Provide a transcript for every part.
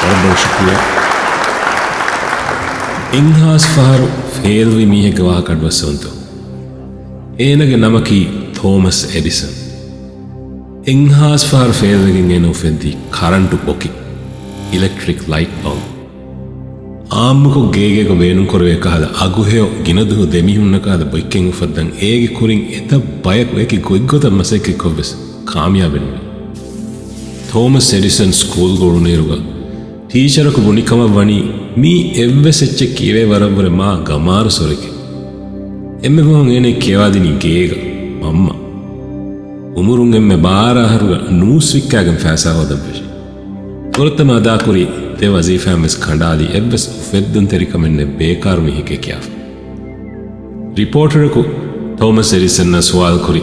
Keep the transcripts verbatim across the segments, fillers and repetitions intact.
ވަރަށް ބޮޑަށް ޝުކުރިއްޔާ. އެއްހާސް ފަހަރު ފޭލްވި މީހެއްގެ ވާހަކަ އަޑުއައްސަވަންތޯ؟ އޭނަގެ ނަމަކީ ތޯމަސް އެޑިސަން. އެއްހާސް ފަހަރު ފޭލްވެގެން އޭނަ އުފެއްދީ ކަރަންޓު ބޮކި، އިލެކްޓްރިކް ލައިޓް ބަލްބް. އާއްމުކޮށް ގޭގޭގަ ބޭނުންކުރެވޭ ކަހަލަ އަގުހެޔޮ ގިނަދުހު ދެމިހުންނަ ކަހަލަ ބޮތްކެއް އުފައްދަން އޭގެ ކުރިން އެތައް ބަޔަކު އެކި ގޮތްގޮތަށް މަސައްކަތްކޮށްވެސް ކާމިޔާބެއް ނުވި. ތޯމަސް އެޑިސަން ސްކޫލްގަ އުޅުނުއިރުގަ ޓީޗަރަކު ބުނި ކަމަށް ވަނީ މީ އެއްވެސް އެއްޗެއް ކިޔެވޭ ވަރަށްވުރެ މާ ގަމާރު ސޮރެކޭ. އެންމެ ފަހުން އޭނަ ކިޔަވާދިނީ ގޭގަ މަންމަ. އުމުރުން އެންމެ ބާރަ އަހަރުގަ ނޫސް ވިއްކާގެން ފައިސާ ހޯދަން ފެށި. ފުރަތަމަ އަދާކުރި ދެ ވަޒީފާއިން ވެސް ކަނޑާލި އެއްވެސް އުފެއްދުންތެރިކަމެއް ނެތް ބޭކާރު މީހެކޭ ކިޔާފަ. ރިޕޯޓަރަކު ތޯމަސް އެޑިސަންއަށް ސުވާލުކުރި،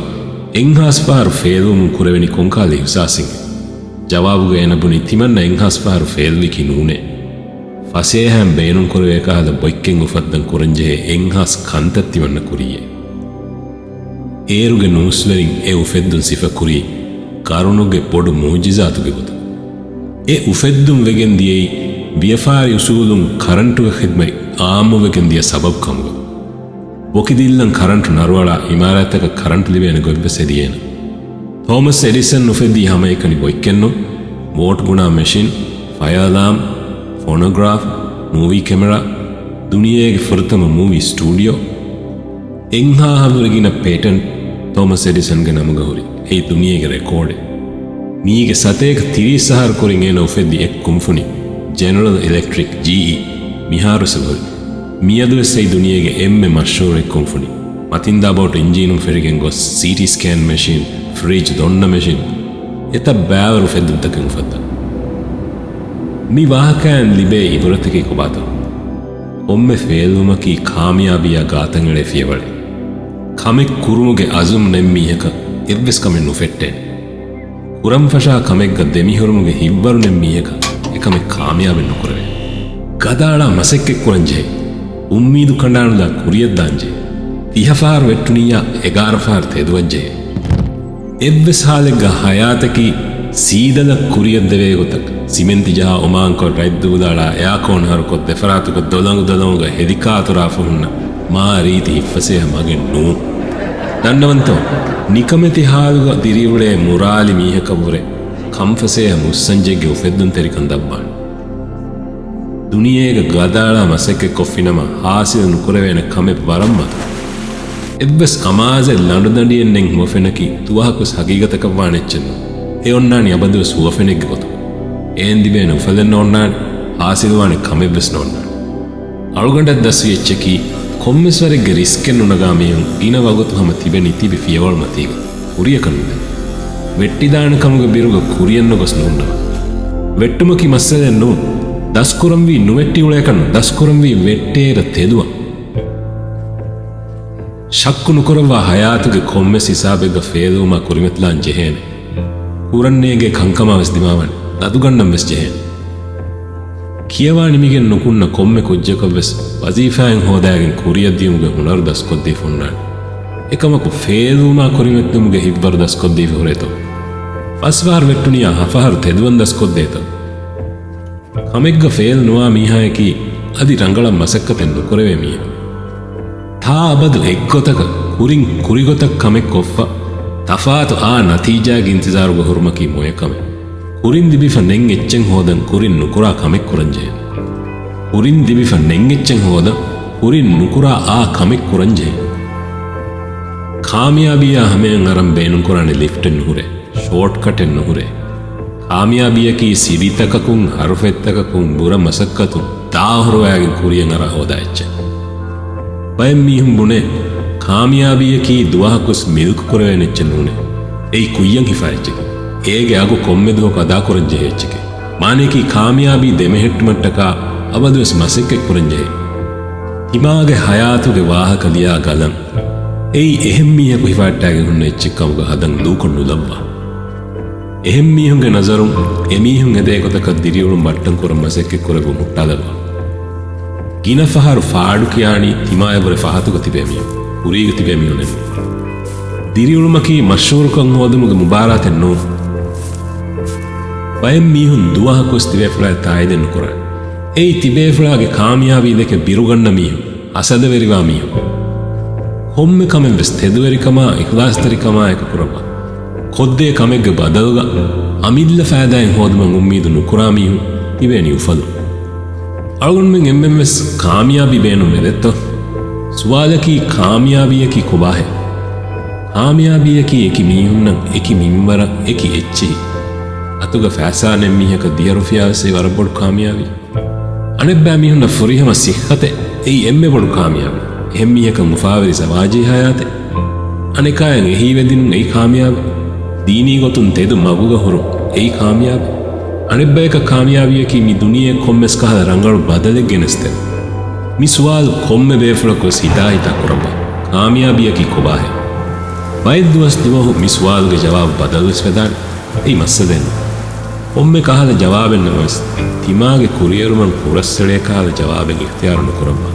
އެއްހާސް ފަހަރު ފޭލްވުމުން ކުރެވެނީ ކޮންކަހަލަ އިހުސާސެއް؟ ޖަވާބުގަ އޭނަ ބުނި، ތިމަންނަ އެއްހާސް ފަހަރު ފޭލްވީކީ ނޫނޭ. ފަސޭހައިން ބޭނުންކުރެވޭ ކަހަލަ ބޮތްކެއް އުފައްދަން ކުރަންޖެހޭ އެއްހާސް ކަންތައް ތިމަންނަ ކުރިއޭ. އޭރުގެ ނޫސްވެރިން އެ އުފެއްދުން ސިފަކުރީ ޤަރުނުގެ ބޮޑު މުޢުޖިޒާތުގެ ގޮތުން. އެ އުފެއްދުން ވެގެން ދިޔައީ ވިޔަފާރި އުސޫލުން ކަރަންޓުގެ ޚިދްމަތް އާއްމުވެގެން ދިޔަ ސަބަބު ކަމުގަ. ބޮކި ދިއްލަން ކަރަންޓު ނަރުއަޅާ އިމާރާތްތަކަށް ކަރަންޓު ލިބޭނެ ގޮތްވެސް ހެދި އޭނަ. ތޯމަސް އެޑިސަން އުފެއްދީ ހަމައެކަނި ބޮތްކެއްނު، ވޯޓް ބުނާ މެޝިން، ފަޔަރ އަލާމް، ފޮނޮގްރާފް، މޫވީ ކެމެރާ، ދުނިޔޭގެ ފުރަތަމަ މޫވީ ސްޓޫޑިއޯ. އެއްހާހަށްވުރެ ގިނަ ޕޭޓެންޓް ތޯމަސް އެޑިސަންގެ ނަމުގަ ހުރި. އެއީ ދުނިޔޭގެ ރެކޯޑެއް. މީގެ ސަތޭކަ ތިރީސް އަހަރު ކުރިން އޭނަ އުފެއްދި އެއް ކުންފުނި، ޖެނެރަލް އިލެކްޓްރިކް، ޖީއީ، މިހާރުވެސް އެބަހުރި. މިއަދުވެސް އެއީ ދުނިޔޭގެ އެންމެ މަޝްހޫރު އެއް ކުންފުނި. މަތިންދާ ބޯޓު އިންޖީނުން ފެށިގެން ގޮސް، ސީޓީ ސްކޭން މެޝިން، ފްރިޖް ދޮންނަ މެޝިން، އެތައް ބައިވަރު އުފެއްދުންތަކެއް އުފައްދާ. މި ވާހަކައިން ލިބޭ އިބުރަތަކީ ކޮބާތޯ؟ ކޮންމެ ފޭލްވުމަކީ ކާމިޔާބީއާ ގާތަށް އެޅޭ ފިޔަވަޅެއް. ކަމެއް ކުރުމުގެ އަޒުމް ނެތް މީހަކަށް އެއްވެސް ކަމެއް ނުފެއްޓޭނެ. ކުރަން ފަށާ ކަމެއްގަ ދެމިހުރުމުގެ ހިތްވަރު ނެތް މީހަކަށް އެކަމެއް ކާމިޔާބެއް ނުކުރެވޭ. ގަދައަޅާ މަސައްކަތް ކުރަން ޖެހޭ. އުއްމީދު ކަނޑާނުލާ ކުރިއަށް ދާން ޖެހޭ. ތިހަ ފަހަރު ވެއްޓުނިއްޔާ އެގާރަ ފަހަރު ތެދުވަން ޖެހޭ. އެއްވެސް ހާލެއްގަ ހަޔާތަކީ ސީދަލަށް ކުރިއަށް ދެވޭ ގޮތަށް، ސިމެންތި ޖަހާ އޮމާންކޮށް، ރަތް ދޫލައަޅާ، އެއާކޯން ހަރުކޮށް، ދެފަރާތުގަ ދޮލަނގު ދޮލަނގުގަ ހެލިކާތުރާ ފަހުންނަ މާ ރީތި ހިތްފަސޭހަ މަގެއް ނޫން. ދަންނަވަންތޯ؟ ނިކަމެތި ހާލުގަ ދިރިއުޅޭ މުރާލި މީހަކަށްވުރެ ކަންފަސޭހަ މުއްސަންޖެއްގެ އުފެއްދުންތެރިކަން ދަށްވާނެ. ދުނިޔޭގަ ގަދައަޅާ މަސައްކަތް ކޮށްފިނަމަ ހާސިލު ނުކުރެވޭނެ ކަމެއް ވަރަށް މަދު. އެއްވެސް އަމާޒެއް ލަނޑުދަނޑިއެއް ނެތް ހުވަފެނަކީ ދުވަހަކުވެސް ހަގީގަތަކަށް ވާނެ އެއްޗެއް ނޫން. އެ އޮންނާނީ އަބަދުވެސް ހުވަފެނެއްގެ ގޮތުގަ. އެއިން ލިބޭނެ އުފަލެއް ނޯންނާނެ، ހާސިލުވާނެ ކަމެއްވެސް ނޯންނާނެ. އަޅުގަނޑަށް ދަސްވި އެއްޗަކީ، ކޮންމެސް ވަރެއްގެ ރިސްކެއް ނުނަގާ މީހުން ގިނަ ވަގުތު ހަމަ ތިބެނީ ތިބި ފިޔަވަޅު މަތީގަ. ކުރިއަކަށް ނުދެން. ވެއްޓިދާނެ ކަމުގެ ބިރުގަ ކުރިއަށް ނުގޮސް ނޫންނަވާ. ވެއްޓުމަކީ މައްސަލައެއް ނޫން. ދަސްކުރަންވީ ނުވެއްޓި އުޅޭކަށް ނޫން، ދަސްކުރަންވީ ވެއްޓޭއިރަށް ތެދުވަން. ޝައްކު ނުކުރައްވާ ހަޔާތުގެ ކޮންމެސް ހިސާބެއްގަ ފޭލްވުމާ ކުރިމަތިލާން ޖެހޭނެ. ކުރަން ނޭނގޭ ކަންކަމާ ވެސް ދިމާވަން، ލަދުގަންނަން ވެސް ޖެހޭނެ. ކިޔަވާ ނިމިގެން ނުކުންނަ ކޮންމެ ކުއްޖަކަށް ވެސް ވަޒީފާއެއް ހޯދާގެން ކުރިއަށް ދިޔުމުގެ ހުނަރު ދަސްކޮށްދީފަ ހުންނާނެ. އެކަމަކު ފޭލްވުމާ ކުރިމަތިލުމުގެ ހިތްވަރު ދަސްކޮށްދީފަ ހުރޭތޯ؟ ފަސް ފަހަރު ވެއްޓުނިއްޔާ ހަ ފަހަރު ތެދުވަން ދަސްކޮށްދޭތޯ؟ ކަމެއްގަ ފޭލް ނުވާ މީހާޔަކީ އަދި ރަނގަޅަށް މަސައްކަތެއް ނުކުރެވޭ މީހެއް. ތާ އަބަދު އެއްގޮތަކަށް ކުރިން ކުރިގޮތަށް ކަމެއް ކޮށްފަ، ތަފާތު އާ ނަތީޖާގެ އިންތިޒާރުގަ ހުރުމަކީ މޮޔަ ކަމެއް. ކުރިން ލިބިފަ ނެތް އެއްޗެއް ހޯދަން ކުރިން ނުކުރާ ކަމެއް ކުރަން ޖެހޭ. ކުރިން ލިބިފަ ނެތް އެއްޗެއް ހޯދަން ކުރިން ނުކުރާ އާ ކަމެއް ކުރަން ޖެހޭ. ކާމިޔާބީއާ ހަމަޔަށް އަރަން ބޭނުންކުރާނެ ލިފްޓެއް ނުހުރޭ. ޝޯޓްކަޓެއް ނުހުރޭ. ކާމިޔާބީއަކީ ސިބިތަކަކުން، ހަރުފެއްތަކަކުން، ބުރަ މަސައްކަތުން ދާ ހުރުވައިގެން ކުރިއަށް އަރާ ހޯދާ އެއްޗެއް. ބައެއް މީހުން ބުނޭ، ކާމިޔާބީއަކީ ދުވަހަކުވެސް މިލްކު ކުރެވޭނެ އެއްޗެއް ނޫނޭ. އެއީ ކުއްޔަށް ހިފާ އެއްޗެކޭ. އޭގެ އަގު ކޮންމެ ދުވަހަކު އަދާކުރަން ޖެހޭ އެއްޗެކޭ. މާނަޔަކީ ކާމިޔާބީ ދެމެހެއްޓުމަށްޓަކާ އަބަދުވެސް މަސައްކަތް ކުރަން ޖެހޭ. ތިމާގެ ހަޔާތުގެ ވާހަކަ ލިޔާ ގަލަން. އެއީ އެހެން މީހަކު ހިފާއްޓާގެން ހުންނަ އެއްޗެއް ކަމުގަ ހަދަން ދޫކޮށް ނުލައްވާ. އެހެން މީހުންގެ ނަޒަރުން އެމީހުން އެދޭ ގޮތަކަށް ދިރިއުޅުން ބައްޓަން ކުރަން މަސައްކަތް ކުރެއްވުން ހުއްޓާލައްވާ. ގިނަ ފަހަރު ފާޑު ކިޔާނީ ތިމާޔަށްވުރެ ފަހަތުގަ ތިބޭ މީހުން، ކުރީގަ ތިބޭ މީހުނެއް ނޫން. ދިރިއުޅުމަކީ މަޝްހޫރުކަން ހޯދުމުގެ މުބާރާތެއް ނޫން. ބައެއް މީހުން ދުވަހަކުވެސް ތިބޭފުޅާއަށް ތާއީދެއް ނުކުރާނެ. އެއީ ތިބޭފުޅާގެ ކާމިޔާބީ ދެކެ ބިރުގަންނަ މީހުން، ހަސަދަވެރިވާ މީހުން. ކޮންމެ ކަމެއްވެސް ތެދުވެރިކަމާ، އިޚްލާޞްތެރިކަމާ އެކު ކުރައްވާ. ކޮށްދޭ ކަމެއްގެ ބަދަލުގަ އަމިއްލަ ފައިދާއެއް ހޯދުމަށް އުއްމީދު ނުކުރާ މީހުން ތިބޭނީ އުފަލުން. އަޅުގަނޑުމެން އެންމެންވެސް ކާމިޔާބީ ބޭނުންވެދެއްތޯ؟ ސުވާލަކީ، ކާމިޔާބީއަކީ ކޮބާހޭ؟ ކާމިޔާބީއަކީ އެކި މީހުންނަށް، އެކި މިންވަރަށް، އެކި އެއްޗެހި އަތުގަ ފައިސާ ނެތް މީހަކަށް ދިޔަ ރުފިޔާވެސް އެއީ ވަރަށް ބޮޑު ކާމިޔާބީ. އަނެއްބައި މީހުންނަށް ފުރިހަމަ ސިއްހަތެއް އެއީ އެންމެ ބޮޑު ކާމިޔާބީ. އެހެން މީހަކަށް އުފާވެރި ޒަވާޖީ ހަޔާތެއް، އަނެކާޔަށް އެހީވެދިނުން އެއީ ކާމިޔާބީ. ދީނީ ގޮތުން ތެދު މަގުގަ ހުރުން އެއީ ކާމިޔާބީ. އަނެއްބަޔަކަށް ކާމިޔާބީއަކީ މި ދުނިޔެއަށް ކޮންމެސް ކަހަލަ ރަނގަޅު ބަދަލެއް ގެނެސްދޭން. މި ސުވާލު ކޮންމެ ބޭފުޅަކުވެސް ހިތާހިތާ ކުރައްވާ. ކާމިޔާބީއަކީ ކޮބާހޭ؟ ބައެއް ދުވަސް ދުވަހު މި ސުވާލުގެ ޖަވާބު ބަދަލުވެސް ވެދާނެ. އެއީ މައްސަލައެއް ނޫން. ކޮންމެ ކަހަލަ ޖަވާބެއް ނަމަވެސް، ތިމާގެ ކުރިއެރުމަށް ހުރަސްއެޅޭ ކަހަލަ ޖަވާބެއް އިޚްތިޔާރު ނުކުރައްވާ.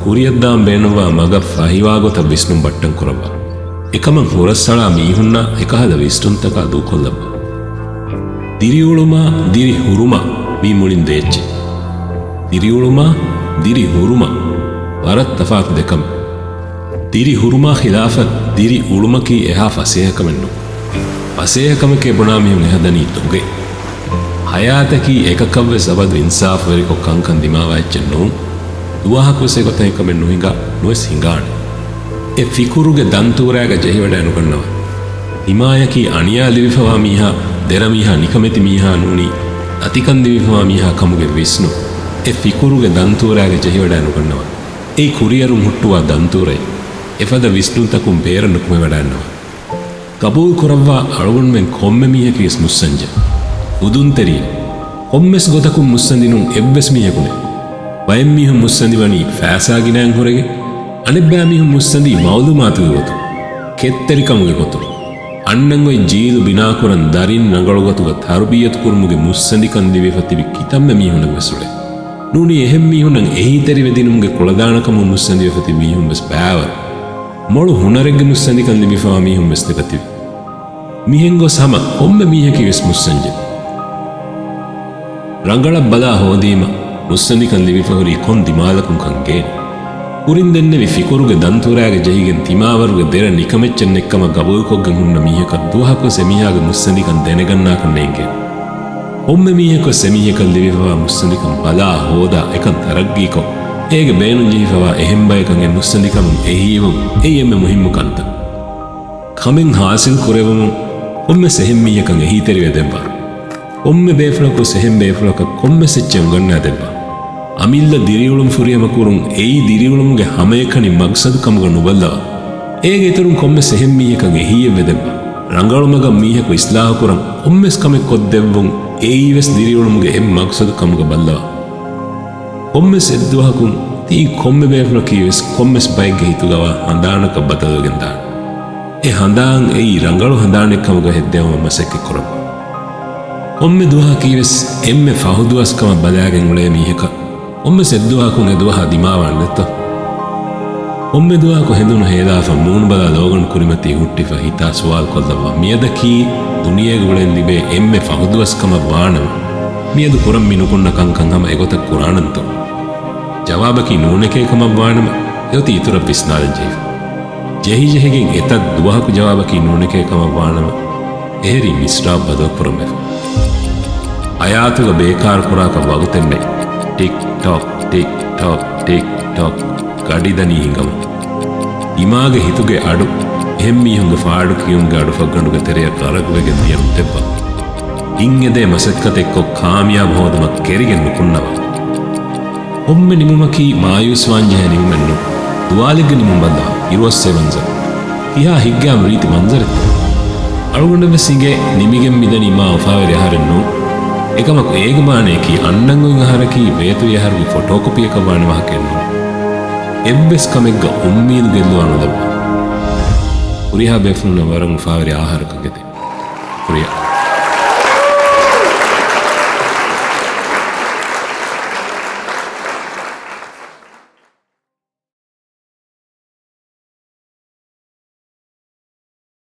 ކުރިއަށްދާން ބޭނުންވާ މަގަށް ފަހިވާ ގޮތަށް ވިސްނުން ބައްޓަން ކުރައްވާ. އެކަމަށް ހުރަސްއަޅާ މީހުންނާ އެކަހަލަ ވިސްނުންތަކާ ދޫކޮށްލައްވާ. ދިރިއުޅުމާ ދިރި ހުރުމާ ވީ މުޅިން ދޭއްޗެއް. ދިރިއުޅުމާ ދިރި ހުރުމާ ވަރަށް ތަފާތު ދެ ކަމެއް. ދިރި ހުރުމާ ޚިލާފަށް ދިރި އުޅުމަކީ އެހާ ފަސޭހަ ކަމެއް ނޫން. ފަސޭހަ ކަމެކޭ ބުނާ މީހުން އެހަދަނީ ދޮގެއް. ހަޔާތަކީ އެކަކަށްވެސް އަބަދު އިންސާފުވެރިކޮށް ކަންކަން ދިމާވާ އެއްޗެއް ނޫން. ދުވަހަކުވެސް އެގޮތަށް އެކަމެއް ނުހިނގާ، ނުވެސް ހިނގާނެ. އެ ފިކުރުގެ ދަންތޫރާގަ ޖެހިވަޑައި ނުގަންނަވާ. ތިމާޔަކީ އަނިޔާ ލިބިފަވާ މީހާ، ދެރަ މީހާ، ނިކަމެތި މީހާ ނޫނީ، އަތިކަން ލިބިފަވާ މީހާ ކަމުގެ ވިސްނުން އެ ފިކުރުގެ ދަންތޫރާގަ ޖެހިވަޑައި ނުގަންނަވާ. އެއީ ކުރިއަރުން ހުއްޓުވާ ދަންތޫރައެއް. އެފަދަ ވިސްނުންތަކުން ބޭރަށް ނުކުމެވަޑައިންނަވާ. ގަބޫލު ކުރައްވާ، އަޅުގަނޑުމެން ކޮންމެ މީހަކީވެސް މުއްސަންޖެއް. ހުދުންތެރިއެއް. ކޮންމެސް ގޮތަކުން މުއްސަނދި ނޫން އެއްވެސް މީހަކު ނެތް. ބައެއް މީހުން މުއްސަނދިވަނީ ފައިސާ ގިނައިން ހުރެގެން. އަނެއްބައި މީހުން މުއްސަނދީ މައުލޫމާތުގެ ގޮތުން. ކެތްތެރިކަމުގެ ގޮތުން. އަންނަން އޮތް ޖީލު ބިނާކުރަން ދަރިން ރަނގަޅު ގޮތުގަ ތަރުބިއްޔަތު ކުރުމުގެ މުއްސަނދިކަން ލިބިފަ ތިބި ކިތަންމެ މީހުންނަށްވެސް އުޅޭ. ނޫނީ އެހެން މީހުންނަށް އެހީތެރިވެދިނުމުގެ ކުޅަދާނަކަމުން މުއްސަނދިވެފަ ތިބި މީހުންވެސް ބައިވަރު. މޮޅު ހުނަރެއްގެ މުއްސަނދިކަން ލިބިފަވާ މީހުންވެސް ދެބަތިބި. މިހެން ގޮސް ހަމަ ކޮންމެ މީހަކީވެސް މުއްސަންޖެއް. ރަނގަޅަށް ބަލާ ހޯދީމަ، މުއްސަނދިކަން ލިބިފަ ހުރީ ކޮން ދިމާލަކުން ކަން ގޭނެ. ކުރިން ދެންނެވި ފިކުރުގެ ދަންތޫރާގަ ޖެހިގެން ތިމާވަރުގެ ދެރަ ނިކަމެއްޗެއް ނެތްކަމަށް ގަބޫލުކޮށްގެން ހުންނަ މީހަކަށް ދުވަހަކުވެސް އެމީހާގެ މުއްސަނދިކަން ދެނެގަންނާކަށް ނޭނގޭނެ. ކޮންމެ މީހަކުވެސް އެމީހަކަށް ލިބިފަވާ މުއްސަނދިކަން ބަލާ ހޯދާ އެކަން ތަރައްގީކޮށް، އޭގެ ބޭނުންޖެހިފަވާ އެހެން ބަޔަކަށް އެ މުއްސަނދިކަމުން އެހީވުން އެއީ އެންމެ މުހިއްމު ކަންތައް. ކަމެއް ހާސިލް ކުރެވުމުން ކޮންމެސް އެހެން މީހަކަށް އެހީތެރިވެ ދެއްވާ. ކޮންމެ ބޭފުޅަކުވެސް އެހެން ބޭފުޅަކަށް ކޮންމެސް އެއްޗެއް އުނގަންނާ ދެއްވާ. އަމިއްލަ ދިރިއުޅުން ފުރިހަމަ ކުރުން އެއީ ދިރިއުޅުމުގެ ހަމައެކަނި މަގްސަދު ކަމުގަ ނުބައްލަވާ. އޭގެ އިތުރުން ކޮންމެސް އެހެން މީހަކަށް އެހީއެއް ވެދެއްވާ. ރަނގަޅު މަގަށް މީހަކު އިސްލާހު ކުރަން ކޮންމެސް ކަމެއް ކޮށްދެއްވުން އެއީވެސް ދިރިއުޅުމުގެ އެއް މަގްސަދު ކަމުގަ ބައްލަވާ. ކޮންމެސް އެއްދުވަހަކުން ތީ ކޮންމެ ބޭފުޅަކީވެސް ކޮންމެސް ބައެއްގެ ހިތުގަވާ ހަނދާނަކަށް ބަދަލުވެގެން ދާނެ. އެ ހަނދާން އެއީ ރަނގަޅު ހަނދާނެއް ކަމުގަ ހެއްދެވުމަށް މަސައްކަތް ކުރައްވާ. ކޮންމެ ދުވަހަކީވެސް އެންމެ ފަހު ދުވަސް ކަމަށް ބަލާގެން އުޅޭ މީހަކަށް ކޮންމެސް އެއްދުވަހަކުން އެ ދުވަހާ ދިމާވާނެ ދެއްތޯ؟ ކޮންމެ ދުވަހަކު ހެނދުނު ހޭލާފަ މޫނުބަލާ ލޯގަނޑު ކުރިމަތީ ހުއްޓިފަ ހިތާ ސުވާލު ކޮށްލައްވާ. މިއަދަކީ ދުނިޔޭގަ އުޅެން ލިބޭ އެންމެ ފަހު ދުވަސް ކަމަށް ވާނަމަ، މިއަދު ކުރަން މި ނުކުންނަ ކަންކަން ހަމަ އެގޮތަށް ކުރާނަންތޯ؟ ޖަވާބަކީ ނޫނެކޭ ކަމަށް ވާނަމަ، އެއޮތީ އިތުރަށް ވިސްނާލަން ޖެހިފަ. ޖެހިޖެހިގެން އެތައް ދުވަހަކު ޖަވާބަކީ ނޫނެކޭ ކަމަށް ވާނަމަ، އެހެރީ މިސްރާބު ބަދަލު ކުރަންވެފަ. ހަޔާތުގަ ބޭކާރު ކުރާކަށް ވަގުތެއް ނެތް. ޓިކް ޓޮކް، ޓިކް ޓޮކް، ޓިކް ޓޮކް. ގަޑިދަނީ ހިނގަމުން. ތިމާގެ ހިތުގެ އަޑު އެހެން މީހުންގެ ފާޑު ކިޔުމުގެ އަޑުފަށްގަނޑުގެ ތެރެއަށް ރަރަގުވެގެން ދިޔަ ނުދެއްވާ. ހިތްއެދޭ މަސައްކަތެއްކޮށް ކާމިޔާބު ހޯދުމަށް ކެރިގެން ނުކުންނަވާ. ކޮންމެ ނިމުމަކީ މާޔޫސްވާންޖެހޭ ނިމުމެއް ނޫން. ދުވާލެއްގެ ނިމުން ބައްލަވާ. އިރުއޮއްސޭ މަންޒަރު. ކިހާ ހިތްގައިމު ރީތި މަންޒަރެއްތަ؟ އަޅުގަނޑަށްވެސް އިނގޭ ނިމިގެން މިދަނީ މާ އުފާވެރި އަހަރެއް ނޫން. އެކަމަކު އޭގެ މާނަޔަކީ އަންނަން އޮތް އަހަރަކީ ވޭތުވި އަހަރުގެ ފޮޓޯކޮޕީއަކަށް ވާނެ ވާހަކައެއް ނޫން. އެއްވެސް ކަމެއްގަ އުއްމީދު ގެއްލުވާ ނުލައްވާ. ހުރިހާ ބޭފުޅުންނަށް ވަރަށް އުފާވެރި އަހަރަކަށް އެދެން. ހުރިހާ.